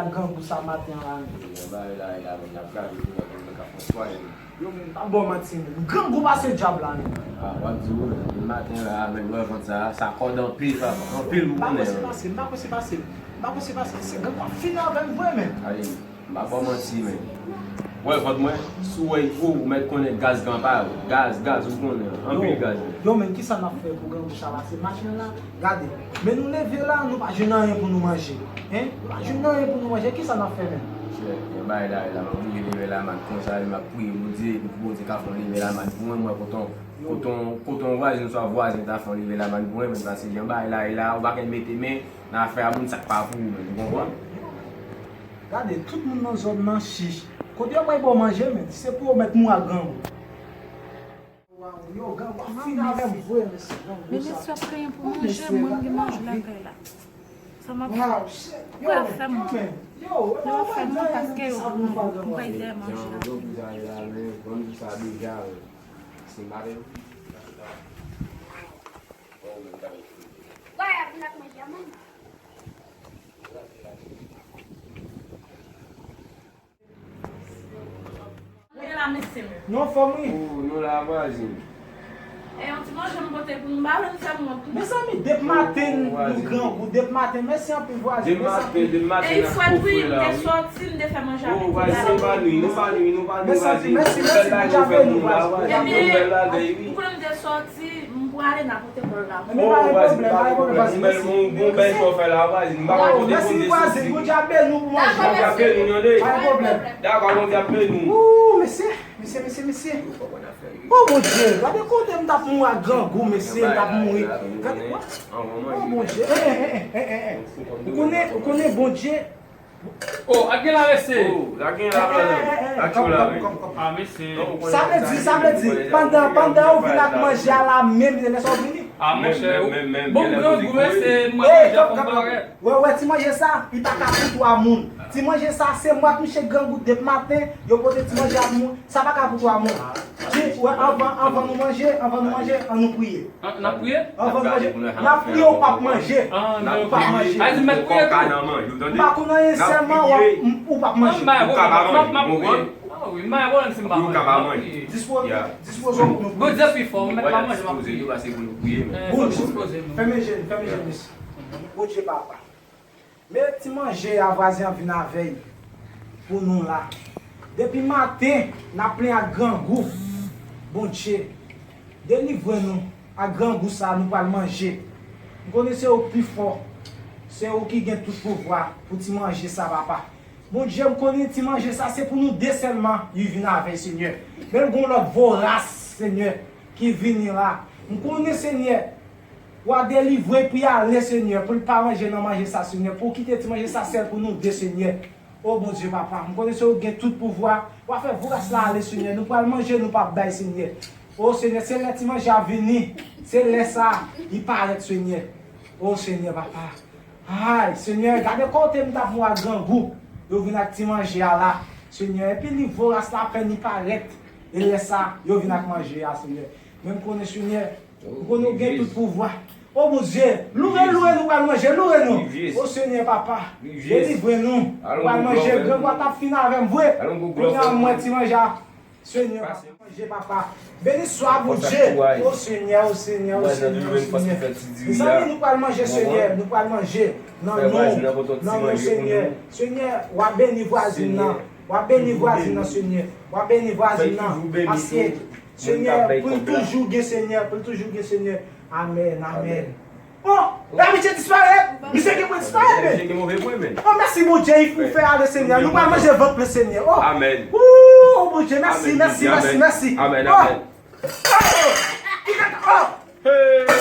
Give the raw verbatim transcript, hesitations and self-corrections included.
Grangou sa maten an la menm. Bagay la, la menm, n ap gade pou mwen, pou mwen ka fè swa menm. Yo menm, pa ba w manti menm. Grangou pase dyab la menm. Ah, w ap di wi menm. Depi maten la, menm lè vant sa, sa kòd anpil, papa. Anpil pou konnen. M pa kwè se pase, m pa kwè se pase. M pa kwè se pase. Se grangou ap fini avè m vre menm. Ay, m pa ba w manti menm. Wè vant mwen, si w wè l gwo, ou mèt konnen gaz gran pa yo. Gaz, gaz, ou konnen. Anpil gaz menm. Yo menm, kisa n ap fè pou grangou sa pase? Maten la, gade, men nou leve la, nou pa jwenn anyen pou nou manje. Hein? Nou pa jwenn anyen pou nou manje. Kisa n ap fè menm? Chè, gen bagay la, la, m ap priye leve la, m ap konsa, m ap priye Bondye, pou Bondye ka fè yon leve la, m ap pou mwen, mwen, koton, koton, koton vwazen, swa vwazen ta fè yon leve la, m ap pou mwen, men pase jan bagay la, la, ou pa ka mete men nan afè a moun sa k pa pou ou menm, ou konprann? Gade, tout moun nan zòn nan chich. Kote yo pral ba w manje, men, se pou yo mèt mouri ak grangou. Yo, gang ap fini avè m vre, mesye. Gang, men mesye ap plenyen pou manje, mwen gen manje lakay la. Sa m ap fè? Kòman w ap fè m? Yo, w ap fè m paske yo, m bay dèyè manje la. Mwen la, mesye m. Non, fò m ri. Oh, nou la, vwazen. E yon ti manje m pote pou nou, m pa vle n fè m wont tou. Mezanmi, depi maten nou grangou, depi maten, mèsi anpil vwazen, mèsi anpil. Depi maten, depi maten n ap kofe la, wi. E fwèt wi, m te sòti, m te fè manje avèk nou. Oh, vwazen, nou pa nwi, nou pa nwi, nou pa nwi, vwazen. Mèsi, mèsi, mèsi, Bondye avèk nou, vwazen. Ebyen, ou konnen m te sòti, m prale, n a pote bòl la. Oh, vwazen, pa gen pwoblèm, pa gen pwoblèm, vwazen, mèsi. Bon bèl sa w fè la, vwazen, m pa konn kote Bondye soti. Vwazen, Bondye ap beni w pou manje. Bondye ap beni w, tande. Pa gen pwoblèm. Dakò, Bondye ap beni w. Ooh, mesye, mesye, mesye, mesye. Oh, Bondye, gade kote m t ap mouri ak grangou, mesye, m t ap mouri. Gade, oh, Bondye, eh, eh, eh, eh, eh, eh. Ou konnen, ou konnen Bondye. Oh, ak gen la mesye. Oh, la gen la, eh, eh, eh, eh, eh, kòm, kòm, kòm, kòm. Ah, mesye. Sa vle di, sa vle di, pandan, pandan ou vin ak manje a la menm, se lè sa ou vini? Ah, monchè, bon, grangou, mesye, mwen manje fò m parèt. Wè, wè, ti manje sa, li pa ka pou twa moun. Ti manje sa, se mwen ak misye grangou depi maten, yo pote ti manje a pou moun. Sa pa ka pou twa moun. Ti, wè, anvan, anvan nou manje, anvan nou manje, an nou priye. An, n ap priye? Anvan nou manje, n ap priye, ou p ap manje. Ou p ap manje. Ay, di m mèt priye tou. M pa konn anyen, sèlman w ap, ou p ap manje. Ou ka pa manje, ou konprann? Ah wi, m pa gen pwoblèm si m pa manje. Ou ka pa manje. Dispoze, dispoze w pou nou priye. Bondye pi fò, m mèt pa manje, m ap priye. Bondye, fèmen je n, fèmen je n, mesye. Bondye papa. Men ti manje a vwazen an vin avè l pou nou la. Depi maten, n ap plenn ak grangou. Bondye, delivre nou ak grangou sa a nou pral manje. M konnen se ou ki pi fò. Se ou ki gen tout pouvwa pou ti manje sa, papa. Bondye, m konnen ti manje sa, se pou nou de sèlman li vin avè l, Senyè. Men l gon lòt voras, Senyè, ki vini la. M konnen, Senyè, w a delivre pou y ale, Senyè, pou l pa manje nan manje sa, Senyè, pou w kite ti manje sa sèl pou nou de, Senyè. O Bondye, papa, m konnen se ou ki gen tout pouvwa. W a fè voras la ale, Senyè. Nou pral manje, nou p ap bay, Senyè. O Senyè, se lè ti manje a vini, se lè sa li parèt, Senyè. O Senyè, papa. Ay, Senyè, gade kote m t ap mouri ak grangou. Yo vin ak ti manje a la, Senyè. Epi li voras la apèn li parèt. E lè sa, yo vin ak manje a, Senyè. Men m konnen, Senyè, m konnen ou gen tout pouvwa. O Bondye, loure, loure, nou pral manje, loure nou. O Senyè, papa, delivre nou. Nou pral manje, grangou a t ap fini avè m vre. Kounye a, m wè ti manje a. Senyè, papa, manje, papa. Beni swa Bondye. O Senyè, o Senyè, o Senyè, o Senyè. Mezanmi, nou pral manje, Senyè. Nou pral manje. Nan non, nan non, Senyè. Senyè, w a beni vwazin nan. W a beni vwazin nan, Senyè. W a beni vwazin nan. Paske, Senyè, pou l toujou gen, Senyè, pou l toujou gen, Senyè. Amèn, amèn. Oh, la misye disparèt. Misye gen pwen disparèt, men. Misye gen move pwen, men. Oh, mèsi, Bondye, ou fè ale, Senyè. Nou pral manje vant plen, Senyè. Oh. Amèn. Oh, Bondye, mèsi, mèsi, mèsi, mèsi. Amèn, amèn. Oh. Oh. Hey!